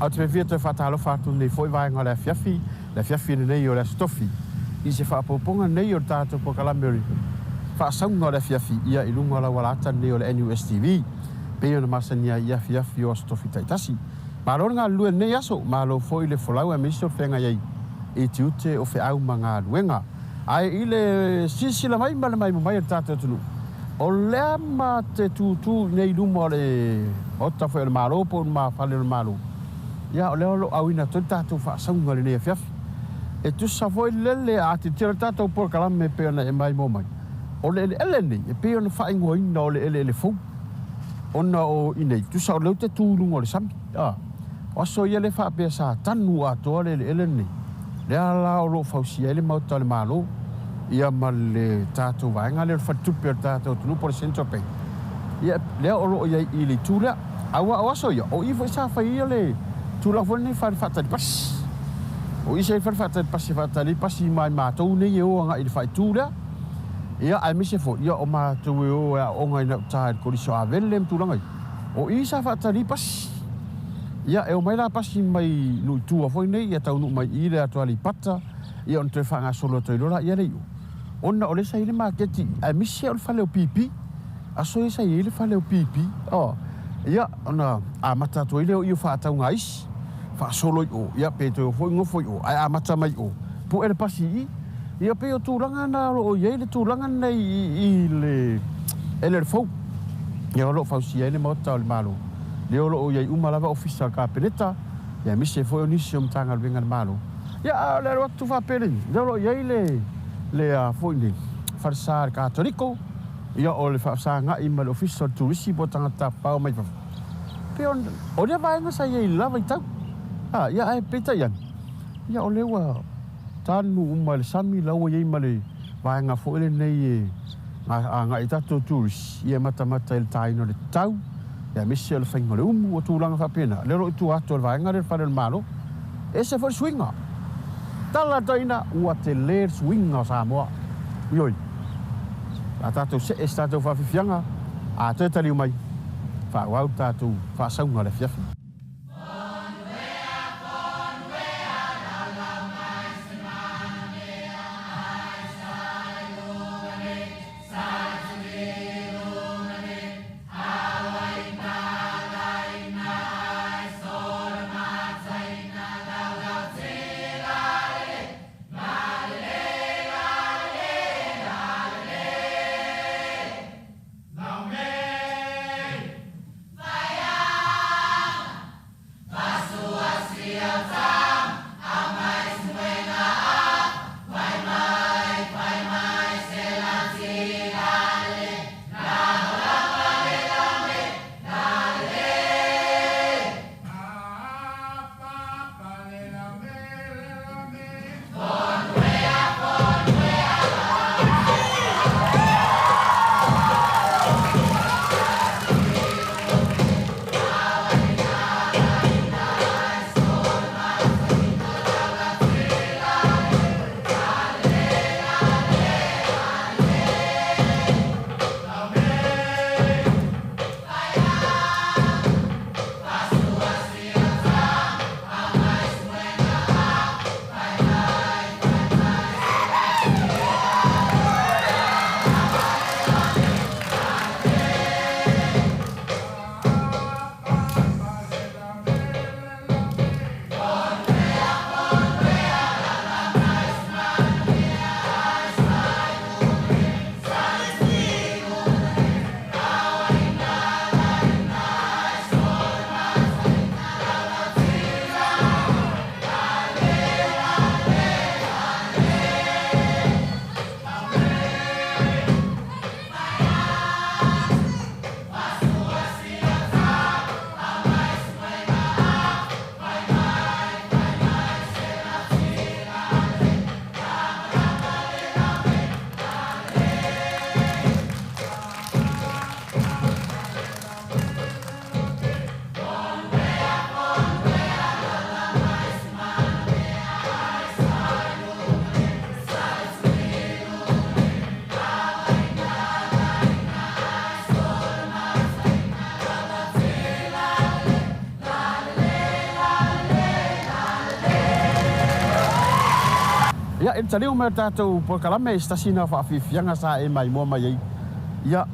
Ae ou te fiafia e toe faatalofa atu i lenei foi vaega o le afiafi, le afiafi lenei o le Aso Tofi, i se faaopoopoga lenei o le tatou polokalame o le faasauga o le afiafi, ia i luga o le auala ata lenei o le NUS TV, pei ona masani ai i afiafi o Aso Tofi taitasi. Malo le galulue i lenei aso, malo foi le folau aemaise o le feagai ai i tiute o feau ma galuega. Ae i le silasila mai ma le maimoa mai a le tatou atunuu, o lea ma te tutū i nei i luma o le Maota foi o le Malo po o lumafale o le Malo, ia o lea o lo o auina atu ai le tatou faasauga i lenei afiafi. E tusa foi lele a tilotilo le tatou polokalame e pei ona e maimoa mai, o le eleele lenei e pei ona faaigoaina o le eleele fou, ona o i nei, tusa o lea ou te tu i luga o le sami, a, o aso ia lea faapea sa tanu atoa le eleele lenei, lea la o lo o fausia ai le Maota o le Malo, ia ma le tatou vaega lea o le faletupe o le tatou atunuu po o le Central Bank, ia lea o lo o i ai i le itu lea. Aua o aso ia, o i foi sa fai ai le tulaga foi lenei fale faatali pasi. O i sa i ai le fale faatali pasi e faatali ai pasi mai matou nei e o agai i le faaitu lea. Ia aemaise foi, ia o matou e o e aooga i gauta i le Kolisi o Avele ma tulaga ia, o i sa faatali ai pasi. Ia e omai la pasi mai nuu i tua foi nei, ia taunuu mai i le atu Aleipata, ia ona toe faagasolo atu ai loa laia lea i o. Ona o lea sa i ai le maketi aemaise o le fale o pipi. Aso ia sa i ai le fale o pipi. Oh, ia ona amata atu ai lea o i o faatauga a isi, faasolo i o, ia pe toe o foi gofo i o, ae amata mai i o, pue le pasi i i. Ia pei o tulaga na o lo o i ai le tulaga lenei i le eleele fou. Ia o lo o fausia ai le Maota o le Malo, lea o lo o i ai uma lava ofisa o le Kapeneta, ia aemaise foi o nisi o Matagaluega a le Malo. Ia a o le alu atu faapelei, lea o lo o i ai le le a foi nei falesa a le Katoliko, ia o le faafesagai ma le ofisa o le turisi po o tagata tafafao mai fafo. Pei o o lea vaega sa i ai i le la vaitau. A, ia ae peitai ane, ia o lea ua tanu uma e le sami la ua i ai ma le vaega foi lenei e agai i tatou turisi, ia e matamata i le taina o le tau, ia aemaise o le faiga o le umu, o tulaga faapena. Lea o lo o i tua atu o le vaega lea o le fale o le Malo. E ese foi le suiga. Tala toeaina, ua tele le suiga o Samoa. Ioe, a tatou see i se tatou faafiafiaga, a toe taliu mai, faaauau le tatou faasauga o le afiafi. Ia, i le taliga mai o le tatou polokalame i se tasi lena o faafiafiaga sa e maimoa mai ai, ia,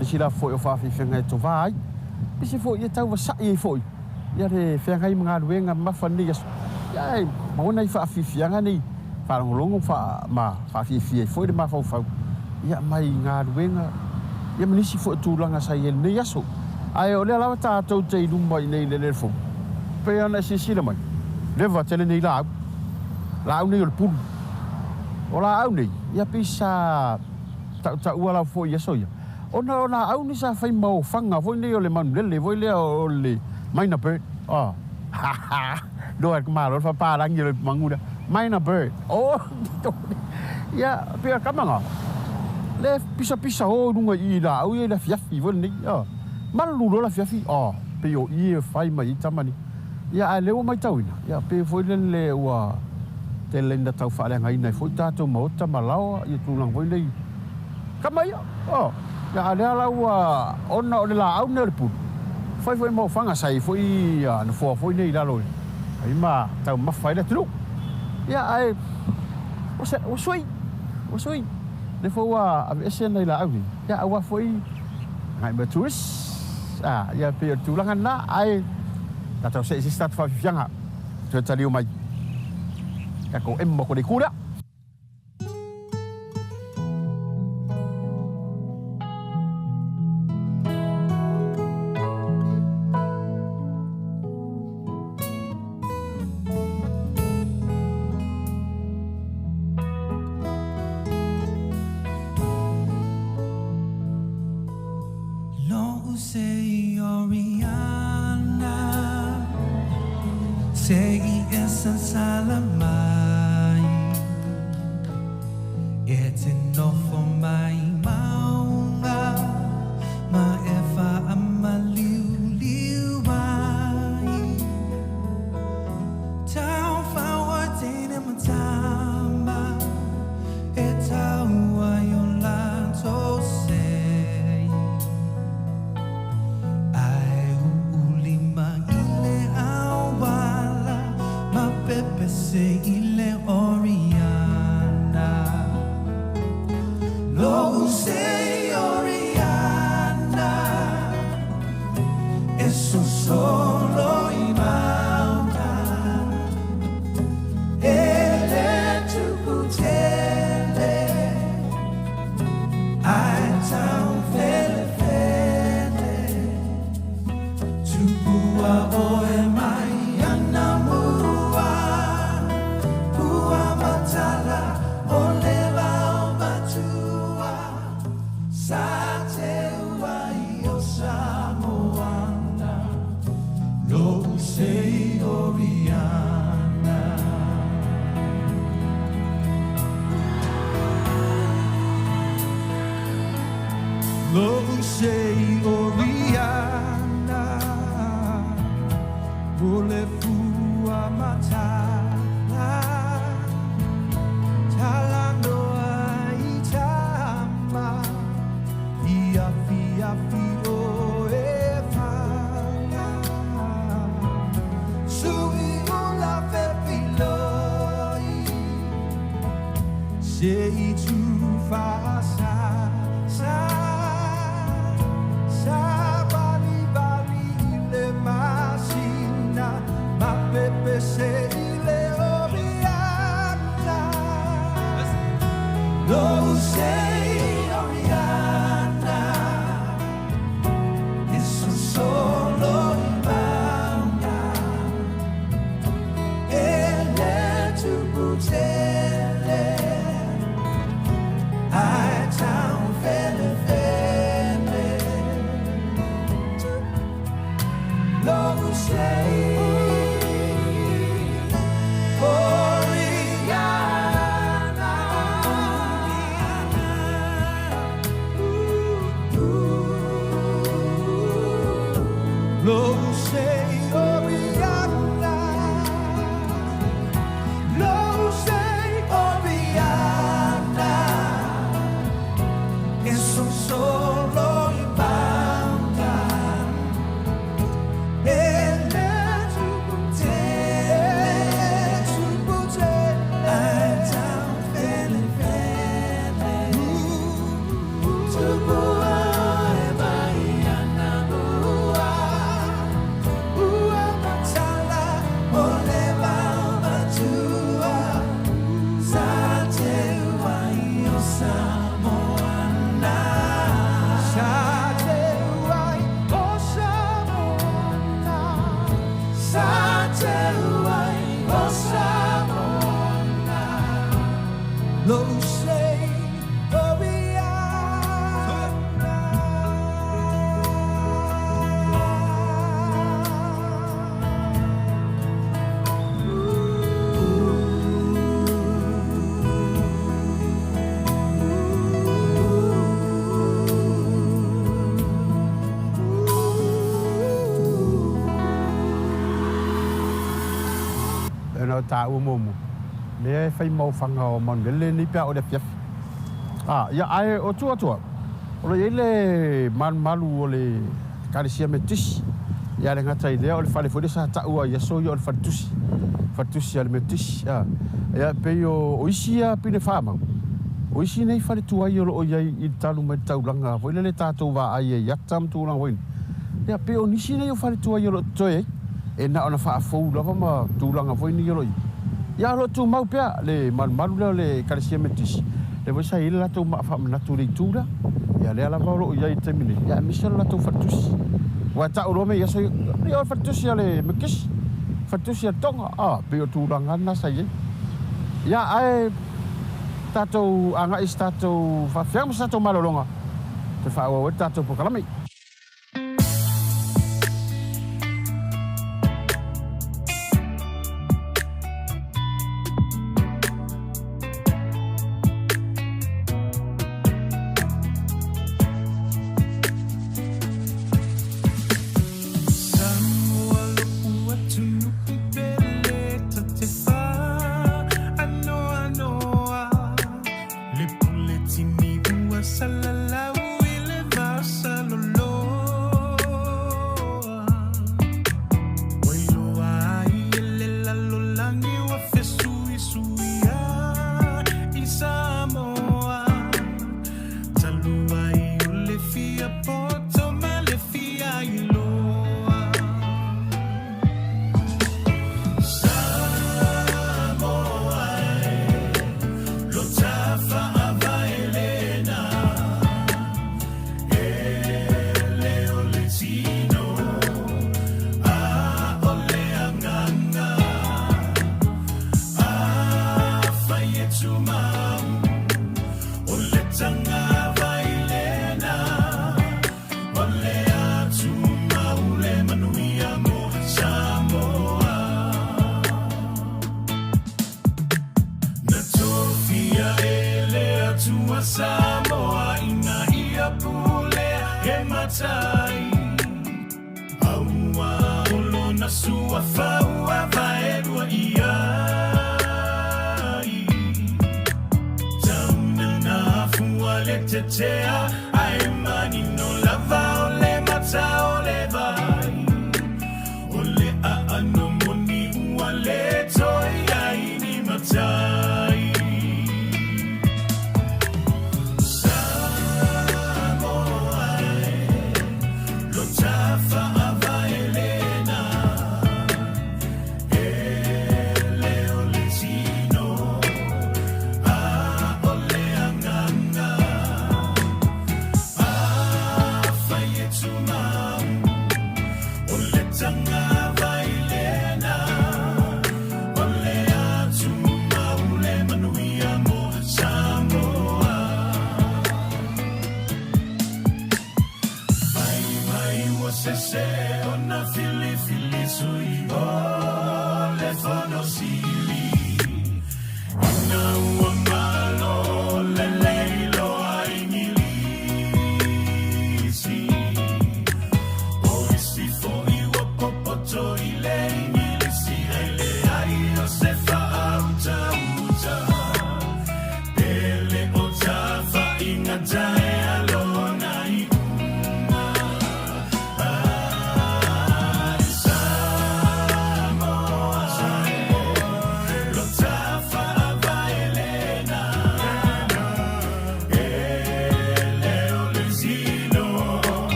nisi lava foi o faafiafiaga e tovā ai, nisi foi e tau vasa'i ai foi, ia le feagai ma galuega mamafa i lenei aso, ia ae maua nai faafiafiaga nei faalogologo ma faafiafia ai foi le mafaufau, ia mai galuega, ia ma nisi foi o tulaga sa i ai i lenei aso. Ae o lea lava tatou te i luma i inei i le eleele fou, pei ona e silasila mai, leva tele nei laau, laau nei o le pulu. O laau nei, ia pei sa tautaua lava foi i aso ia, ona o laau nei sa fai ma ofaga foi nei o le manulele foi lea o le mynah bird. Oh, ha ha, iloa e le malo le faapalagi o le manu lea, mynah bird. Oh, ia, pei o le kama lena, le pisapisa o i luga i i laau ia i le afiafi foi lenei. Oh, malu loa le afiafi, oh, pei o i e fai mai ai tama nei. Ia, a o lea ua matauina, ia, pei foi lele ua tele ina tau faaleagaina ai foi tatou maota ma laoa, ia tulaga foi nei. Kama ia, oh, ia, a o lea la ua, ona o le laau lenei o le pulu, fai foi ma ofaga, sa i ai foi ia nofoa foi nei i lalo e fai ma taumafa ai le atunuu. Ia, ae ua se, ua sui, ua sui, lea foi ua aveese nai laau nei, ia, aua foi agai mai tourists, a, ia, pei o le tulaga lena, ae tatou see i se isi tatou faafiafiaga, toe taliu mai, tatou emo atu i le itu lea. Ona o taua muamua, lea e fai maofaga o Manuele lenei pe a oo i le afiafi. A, ia, ae o tua atu au, o lo o i ai le malumalu o le Ekalesia Metotisi, ia a le gata i lea o le fale foi lea sa taua i aso ia o le faletusi, faletusi a le Metotisi, a. Ia e pei o isi ia pine faamau, o isi nei fale tuai o lo o i ai i le talu mai le taulaga foi lele tatou vaai ai i ata ma tulaga foi nei, ia pei o nisi nei o fale tuai o lo o totoe ai, e na ona faafou lava ma tulaga foi nei o lo o i ai. Ia o lo o tumau pea le malumalu lea o le Ekalesia Metotisi, lea foi sa i ai le latou maa faamanatu i le itu lea. Ia lea lava o lo o i ai i le taimi nei, ia aemaise o le latou faletusi. Aua e tau loa mea i aso ia, ia o le faletusi a le Metotisi, faletusi a le Tonga, a, pei o tulaga lava na sa i ai. Ia ae tatou agai i se tatou faafeaga ma se tatou malologa toe faaauau ai le tatou polokalame.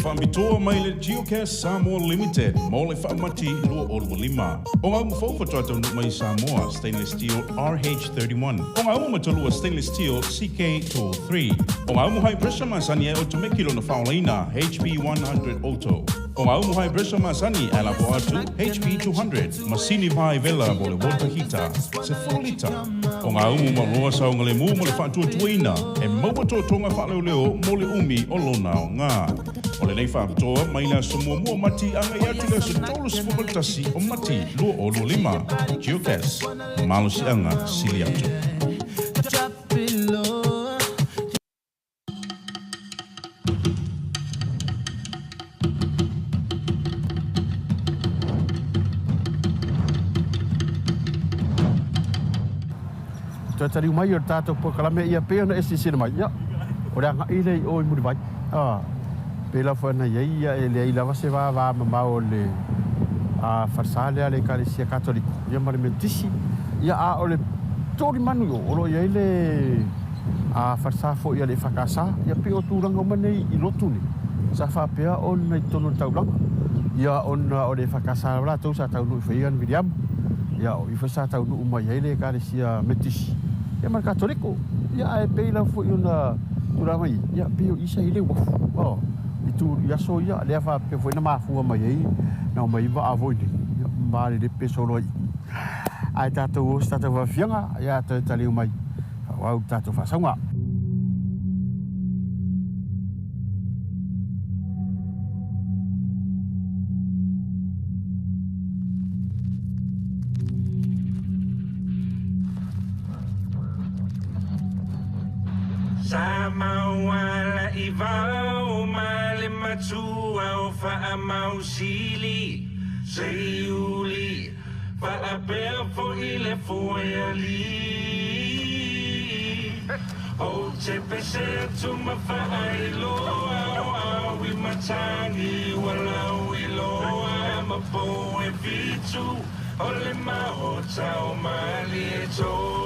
Faapitoa mai le Geocast Samoa Limited mo le Faamati 2025. O ngā umu fou faatoa taunuu mai i Samoa, Stainless Steel RH31. O ngā umu matalua Stainless Steel CK203. O ngā umu high pressure masani e otomeki lona faaolaina HP100 Auto. O ngā umu high pressure masani e lafo atu HP200. Masini vae vela mo le water heater, 10 lita. O ngā umu mauloa saogalemu mo le faatuatuaina, e maua totoga faaleoleo mo le umi o lona aoga. O lenei faapitoa mai le aso muamua o Mati agai atu i le aso 31 o Mati 2025. Geocast, Malosiaga sili atu. Toe taliu mai o le tatou polokalame ia pei ona e silasila mai, ia, o le agai lea i o i Mulivai. A, pei lava foi ona i ai, ia, e leai lava se va mamao o le falesa lea a le Ekalesia Katoliko, ia ma le Metotisi. Ia, a o le tolimanu i o, o lo o i ai le falesa foi a le EFKS. Ia, pei o tulaga uma nei i lotu nei, sa faapea ona i totonu o le taulaga. Ia, ona o le EFKS lava latou sa taunuu ifo i ai ana Viliamu. Ia, o i foi sa taunuu mai ai le Ekalesia Metotisi, ia ma le Katoliko. Ia, ae pei lava foi ona tulaga mai i, ia, pei o i sa i ai le uafu, i tu i aso ia, lea faapea foi na mafua mai ai na omai ai vaa foi nei, ia, ma lelepe solo ai i. Ae tatou o se tatou faafiafiaga, ia toe taliu mai, faaauau le tatou faasauga. Sa mauala i vao ma le matua o Faamausili, Seiuli, faapea foi le Fuealii. Ou te pese atu ma faailoa o au i matagi ua lauiloa ma pou e fitu o le maota o Malietoa.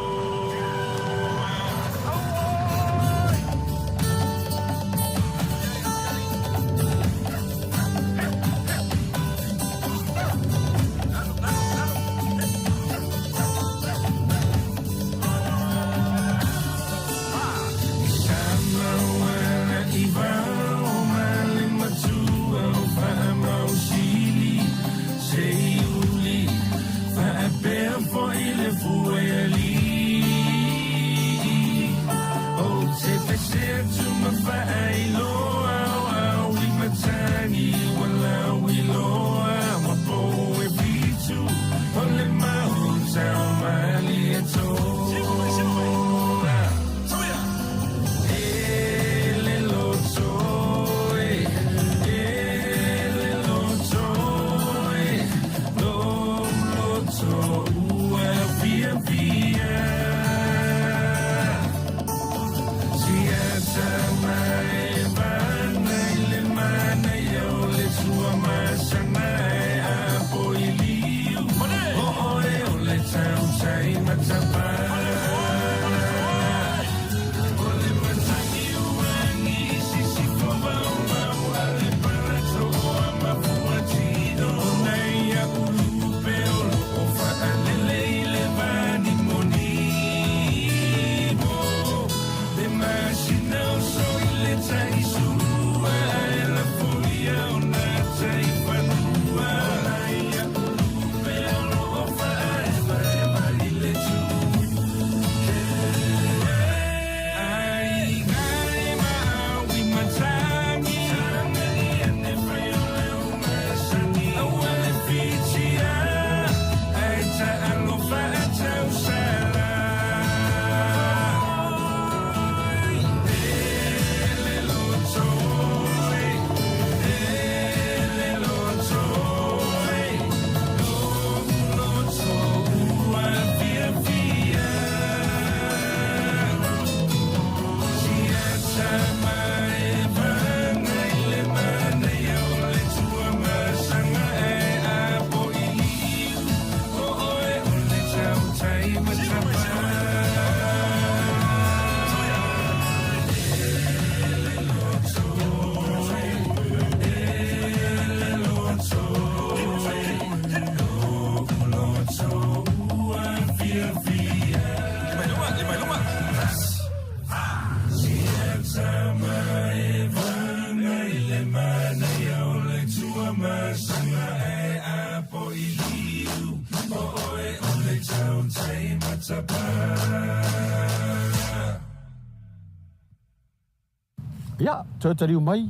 Ia, toe taliu mai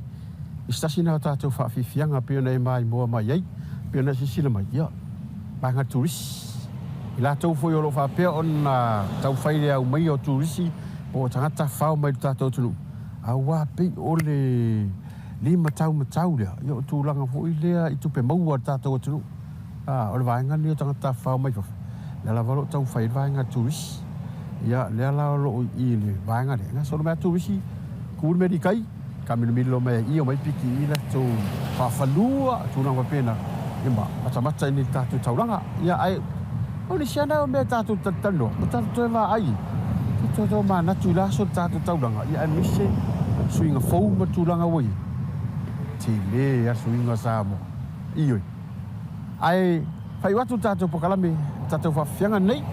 i se tasi lena o tatou faafiafiaga pei ona e maimoa mai ai, pei ona e silasila mai, ia, vaega turisi. I latou foi o lo o faapea ona taufai le aumaia o turisi po o tagata tafafao mai i le tatou atunuu, aua pei o le limataumatau lea, ia o tulaga foi lea i tupe maua a le tatou atunuu. A, o le vaega lenei o tagata tafafao mai fafo, lea lava o lo o taumafai ai le vaega turisi. Ia, lea la o lo o i i le vaega lea, e gasolo mai lava turisi, tu le meli i tai, taamilomilo mai ai i i, omai piki i i latou faafanua, tulaga faapena, ia ma matamata i le tatou taulaga. Ia, ae o nisi lava na o mea tatou te talatalanoa, ua tatou toe vaai, tatou toe tomanatu i le aso o le tatou taulaga, ia aemaise suiga fou ma tulaga ua i ai. Tele lava suiga o Samoa. Ioe. Ae faaiu atu le tatou polokalame, le tatou faafiafiaga lenei,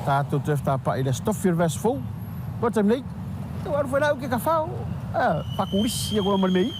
tatou toe fetapa'i i le Aso Tofi o le vaiaso fou. Mo le taimi nei, tau alu foi la au i ke kafao, faakulisi aku loa ma le mea i.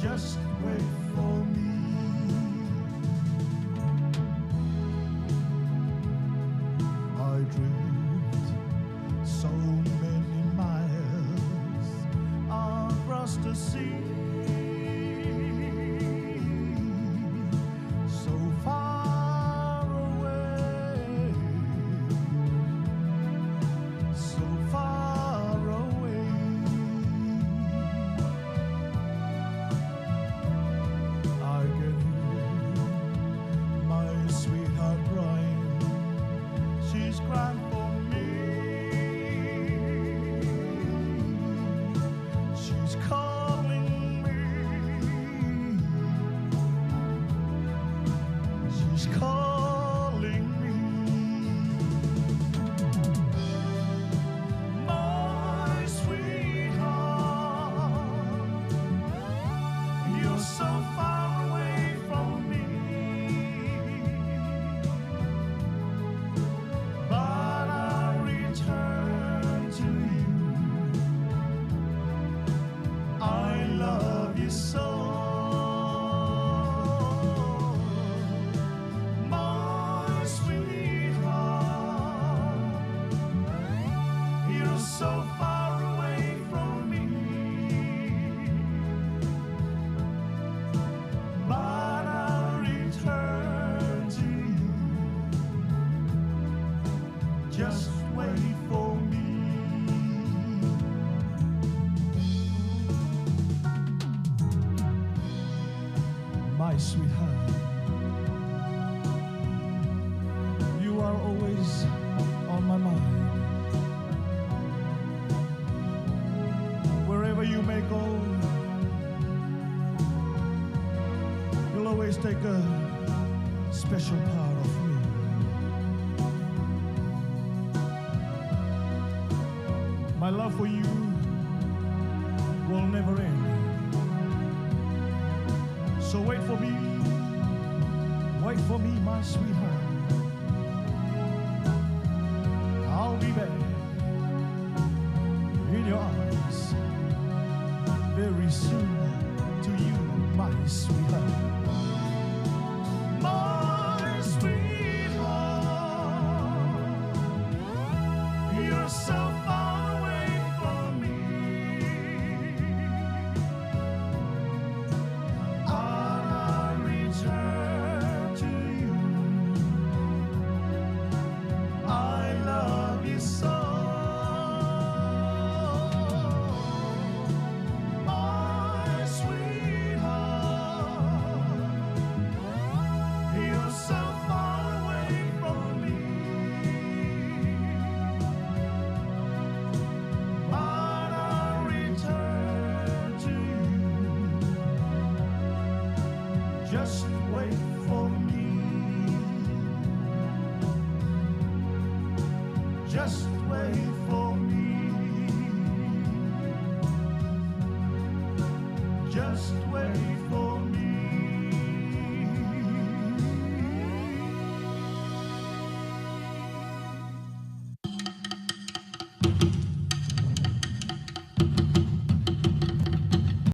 Just wait for me. I drift so many miles across the sea, so far away, so far away. I can hear my sweetheart crying. She's crying for me. She's calling me. She's calling me. My sweetheart, you're so far away from me. But I'll return to you. I love you so. My sweetheart, you're so far away from me. But I'll return to you. Just wait for me. My sweetheart, you are always on my mind. Wherever you may go, you'll always take a special part of me. My love for you will never end. So wait for me, my sweetheart. I'll be back in your arms very soon to you, my sweetheart. My sweetheart, you're so far away from me. I'll return to you. I love you so. My sweetheart, you're so far away from me. But I'll return to you. Just wait for me. Just wait for